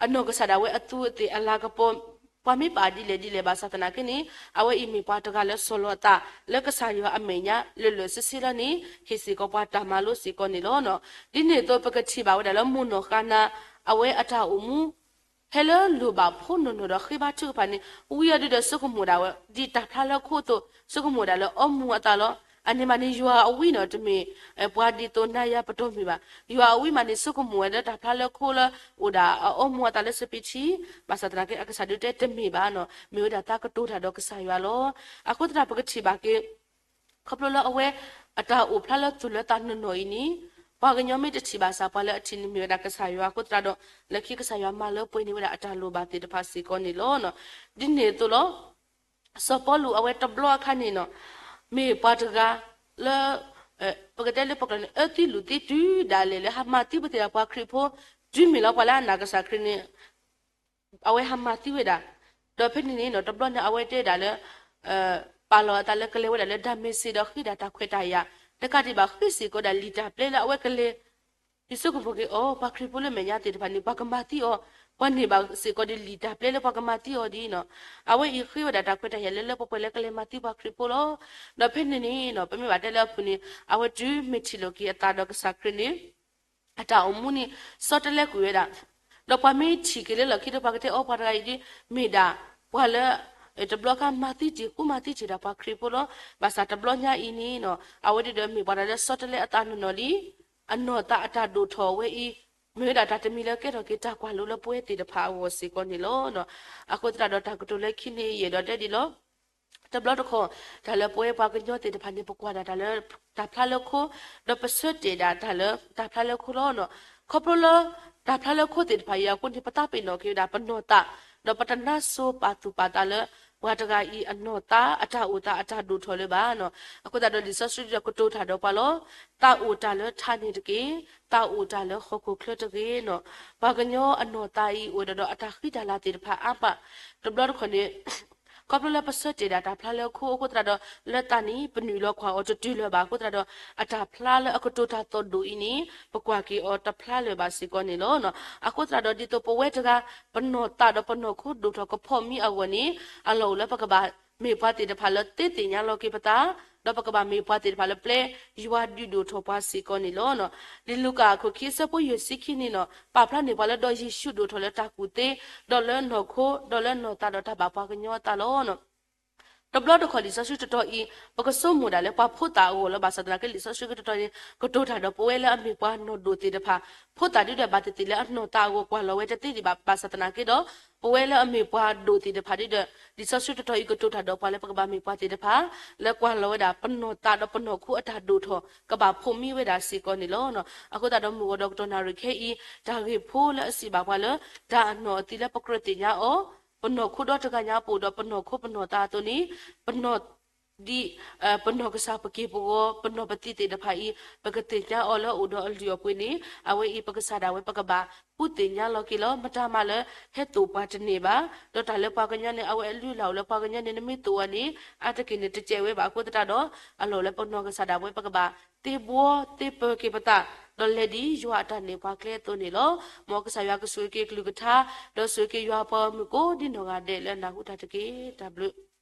အနီၢ်ကစၢ်ဒၣ်ဝဲအသူးအသ့ၣ်အလၤကပီၤ, ပှၤမ့ၢ်ပာ်ဒ်လဲၣ်ဒ်လဲၣ်ဘၣ်ဆၣ်သနာ်က့န့ၣ် အဝဲအံၤမ့ၢ်ပှၤတဂၤလၢဆီၣ်လီၤသး လၢကစၢ်ယွၤအမဲာ်ညါ လၢာ်လၢာ်ဆ့ဆ့လီၤန့ၣ် ဟ့ၣ်စ့ၢ်ကီးပှၤတၢ်မၤလိစ့ၢ်ကီးန့ၣ်လီၤ. ဒ်န့ၣ်အသိးပကထံၣ်ဘၣ်ဝဲဒၣ်လၢမိၢ်နီၢ်ဃါနၤ အဝဲအတၢ်အိၣ်မူ ဟဲလၢလိၣ်ဘၣ်ဖိနီၢ်နီၢ်ဒီးဃ့ဘါထုကဖၣ်န့ၣ် ဝံၤအီၤဒုးဒီးဆိကမိၣ်ဒၣ်ဝဲ ဒ်တၢ်ဖျါလၢခိအသိး ဆိကမိၣ်ဒၣ်လၢအီမူၤအသးလီၤ. အန့ၣ်မးန့ၣ် ယွၤအဝံၤနီၤ တမ့ၢ် ပှၤဒ်သိးနၤယၤပတီၢ်မုၢ်ဘၣ်. ယွၤအဝံၤမးန့ၣ် ဆိကမိၣ်ဝဲလၢတၢ်ဖျါလၢခိလၢ အိၣ်ဒၣ်အီမူၤအသးလၢစပံးထံ, ဘၣ်ဆၣ်သနာ်က့အကစၢ်ဒုးတဲတမ့ၢ်ဘၣ်နီၤ, မ့ၢ်ဝဲဒၣ်သးကတိၤတၢ်ဒီးကစၢ်ယွၤလီၤ. အဃိသတးပကထံၣ်ဘၣ်က့ၤ ခီဖျိလၢအဝဲ အတၢ်အိၣ်ဖျါလၢသူၣ်လၢသးနီၢ်နီၢ်အံၤန့ၣ် ပှၤကညီမ့ၢ်တထံၣ်ဘၣ်ဆၣ် ပှၤလၢအထံၣ်န့ၣ်မ့ၢ်ဝဲဒၣ်ကစၢ်ယွၤအဃိသတးဒီး လၢခံကစၢ်ယွၤမၤလၢပှဲၤန့ၢ်ဝဲဒၣ်အတၢ်လိၣ်ဘၣ်သ့ၣ်တဖၣ်စ့ၢ်ကီးန့ၣ်လီၤ. ဒ်န့ၣ်အသိးလီၤ. စီၤပီလူးအဝဲတဘျီအခါန့ၣ်နီၤ မ့ၢ်ပှၤတဂၤလၢ ပကတဲလၢပကျိာ်န့ၣ် အၢသံလုၢ်သံတုၤဒၣ်လဲာ်လၢဟးမၤသံပသ့ၣ်ဒၣ်ပှၤခရံာ်ဖိ တုၤမ့ၢ်လီၤပှၤလၢအနာ်ကစၢ်ခရံာ်န့ၣ် အဝဲဟးမၤသံဝဲဒၣ်, ဒီးဖဲန့ၣ်န့ၣ်နီၤ တဘျီန့ၣ် အဝဲတဲဒၣ်လၢ ပာ်လီၤအသးလၢကလဲၤဝဲဒၣ်လၢဒၤမ့းစ့းဒီးဃ့ဒၣ်တၢ်ခွဲးတၢ်ယာ်, တကးဒံးဘၣ်ဃ့စ့ၢ်ကီးဒၣ်လံာ်တၢ်ပျဲလၢအဝဲကလဲၤ, ယဆိကမိၣ်က့ၤအီၤ ပှၤခရံာ်ဖိလၢမဲာ်ညါသ့ၣ်တဖၣ်န့ၣ် ပှၤကမၤသံအီၤ, ပှၤန့ၢ်ဘၣ်စ့ၢ်ကီးဒီးလံာ်တၢ်ပျဲလၢပှၤကမၤသံအီၤဒ်နီၤ, အဝဲအံၤဃ့ဝဲဒၣ်တၢ်ခွဲးတၢ်ယာ်လၢလၢပှဲၤပှဲၤလၢကလဲၤမၤသံပှၤခရံာ်ဖိလီၤ. ဒီးဖဲန့ၣ်န့ၣ်နီၤ ပမ့ၢ်ဘၣ်တဲလၢအပူၤန့ၣ် အဝဲတုၤမ့ၢ်ထံၣ်လိာ်က့ၤအသးဒီးကစၢ်ခရံာ်န့ၣ် အတၢ်အိၣ်မူန့ၣ် ဆီတလဲကွံာ်ဝဲဒၣ်, ဒီးပှၤမ့ၢ်ထံၣ်က့ၤလၢလီၢ်ခံဒီးပှၤကတဲအီၤ ပှၤတဂၤအံၤဒ် မ့ၢ်ဒၣ် ပှၤလၢ တဘျီခါမၤသံတ့ၢ်ဃူမၤသံတ့ၢ်ဒၣ်ပှၤခရံာ်ဖိလီၤ. ဘၣ်ဆၣ်တဘျီညါအံၤန့ၣ်နီၤ အဝဲဒၣ်ဒီးမ့ၢ်ပှၤတဂၤလၢဆီတလဲအသးနီၢ်နီၢ်လံ, အနီၢ်သးအတၢ်ဒိၣ်ထီၣ်ဝဲအံၤ မ့ၢ်ဝဲဒၣ်တၢ်တမံၤလၢကဲထီၣ်က့ၤတၢ်ကွၢ်လိလၢပဝဲသ့ၣ်တဖၣ်အဂီၢ်စ့ၢ်ကီးန့ၣ်လီၤ. အဃိသတးဒီးတၢ်ကတိၤလၢခံန့ၣ်ယအဲၣ်ဒိးတဲဒ်လီၤ. တဘျီတခီၣ် တၢ်လၢပဝဲပှၤကညီသ့ၣ်တဖၣ်န့ၣ် ပကွၢ်ဒၣ်တၢ်လၢ တၢ်ဖျါလၢခိ, ဒီးပဆၢတဲာ်ဒၣ်တၢ်လၢ တၢ်ဖျါလၢခိလီၤ. ခီဖျိလၢ တၢ်ဖျါလၢခိသ့ၣ်တဖၣ်အံၤအဃိန့ၣ် ပသးပ့ၤနီၣ်က့ၤဝဲဒၣ်ပနီၢ်သး, ဒီးပတနါစိၤပာ်သူၣ်ပာ်သးလၢ ပှၤတဂၤအံၤအနီၢ်သးအတၢ်အိၣ်သးအတၢ်ဒိၣ်ထီၣ်လၢၤဘၣ်နီၤ. အဃိသတးဒီးလံာ်စီဆှံဒီးကတိၤတၢ်ဒီးပှၤလီၤ. သးအိၣ်တၢ်လၢထးန့ၣ်တက့ၢ်, သးအိၣ်တၢ်လၢဟီၣ်ခိၣ်ချၢတဂ့ၤနီၤ. ပှၤကညီအနီၢ်သးအံၤအိၣ်ဒီးအတၢ်ဃံတၢ်လၤသ့ၣ်တဖၣ်အါမး, တဘျီတခီၣ်န့ၣ် ခီဖျိလၢပဆၢတဲာ်ဒၣ်တၢ်ဖျါလၢခိအဃိသတးဒီး လၢသးန့ၣ် ပနုာ်လီၤကွၢ်အီၤတတုၤလၢၤဘၣ်အဃိသတးဒီး အတၢ်ဖျါလၢအကတိၤတၢ်သီၣ်ဒိၣ်အံၤန့ၣ် ပကွၢ်က့ၤအီၤတဖျါလၢၤဘၣ်စ့ၢ်ကီးန့ၣ်လီၤ. အဃိသတးဒီးဒ်သိးပဝဲတဂၤ ပနီၢ်သးဒီးပနီၢ်ခိဒိၣ်ထီၣ်ကဖီၣ်မံအဂီၢ်န့ၣ် အလီၢ်အိၣ်လၢပကဘၣ်မ့ၢ်ပှၤသ့ၣ်တဖၣ်လၢသ့သ့ၣ်ညါလီၤက့ၤပသး, ဒီးပကဘၣ်မ့ၢ်ပှၤသ့ၣ်တဖၣ်လၢပျဲယွၤဒုးဒိၣ်ထီၣ်ပှၤစ့ၢ်ကီးန့ၣ်လီၤ. လံာ်လူၤကၣ်အခိၣ်ခံအဆၢဖိယဲၢ်ဆံခံန့ၣ်နီၤ ပာ်ဖျါန့ၢ်ပှၤလၢဒီးယ့ၣ်ၡူးဒိၣ်ထီၣ်လၢတၢ်ကူၣ်သ့, ဒီးလၢနီၢ်ခိ, ဒီးလၢနီၢ်သးဒီးတၢ်ဘၣ်ပှၤကညီအသးလီၤ. တဘျီတခီၣ်လံာ်စီဆှံတတီၤအံၤ ပကဆိကမိၣ်ဒၣ်လၢပှၤဖိသၣ်အဂီၢ်လီၤ. ဘၣ်ဆၣ်သနာ်က့ လံာ်စီဆှံတတီၤအံၤ ကတိၤတၢ်ဒီးပဝဲလၢအမ့ၢ်ပှၤနီၢ်ဒိၣ်သ့ၣ်တဖၣ်, ဖိသၣ်ဒ်ဒီးဘၣ်သ့ၣ်သ့ၣ်လၢအနီၢ်သးအဂီၢ် ကွၢ်လီၤဝဲတသ့ဒံးဘၣ်. ဘၣ်ဆၣ်သနာ်က့ဒီး ပဝဲလၢအမ့ၢ်ပှၤဒိၣ်သ့ၣ်တဖၣ်ဒ်ဒီး လံာ်စီဆှံတတီၤအံၤကတိၤတၢ်ဒီးပှၤလၢပကဘၣ်မ့ၢ်ပှၤသ့ၣ်တဖၣ် လၢကွၢ်လီၤဝဲဒၣ်ပနီၢ်သးဒီးပနီၢ်ခိအတၢ်ဒိၣ်ထီၣ် ကဘၣ်ဖိးမံဝဲဒၣ်စ့ၢ်ကီးန့ၣ်လီၤ. အဃိသတးဒီးမုၢ်ဂီၤဒီးကတီၢ်နၣ်ရံၣ်ခဲအံၤ တၢ်ဂ့ၢ်ဖိလၢအစံးဘၣ်ပှၤလၢ တၢ်အနီၢ်အသံလၢပကြၢးသ့ၣ်ညါအီၤ, ပနီၢ်ခိဒီတဂၤညါပအိၣ်ဒီး ပနီၢ်ခိပနီၢ်သးအသိးန့ၣ် ပနီၢ် ဒ် ပနီၢ်ကစၢ်ပက့ၢ်ပဂီၤ ပနီၢ်ပသံသ့ၣ်တဖၣ်အံၤ ပကသ့ၣ်ညါအီၤလၢအအိၣ်ဒီးအလုၢ်အပှ့ၤန့ၣ် အဝဲအံၤပကစၢ်ဒၣ်ဝဲ ပကဘၣ်ဃုသ့ၣ်ညါလီၤက့ၤလီၤ. မတၤမးလၢ ဟဲသိၣ်ပှၤတန့ၢ်ဘၣ်. ဒီးတၢ်လၢပှၤကညီန့ၣ် အဝဲအလုၢ်အလၢ်အိၣ်လၢပှၤကညီန့ၣ် နမ့ၢ်သိၣ်အီၤန့ၣ် အါတက့ၢ်န့ၣ်တစဲးဝဲဘၣ်. အဃိသတးဒီး အလီၢ်လၢပနီၢ်ကစၢ်ဒၣ်ဝဲ ပကဘၣ်သ့ဘှီသ့ပၢၤက့ၤပသး ဒီးလဲၤဒ်ယွၤအတၢ်န့ၢ်ပှၤကျဲအသိးန့ၣ်လီၤ. မ်ကစၢ်ယွၤကဆိၣ်ဂ့ၤက့ၤကလုၢ်ကထါ ဒီးဆိၣ်ဂ့ၤက့ၤယွၤအပှၤဂီၢ်မုၢ်ကိးဒ်နီၢ်ဂၤဒဲးလၢအနၢ်ဟူတၢ်တက့ၢ်. တၢ်ဘျုး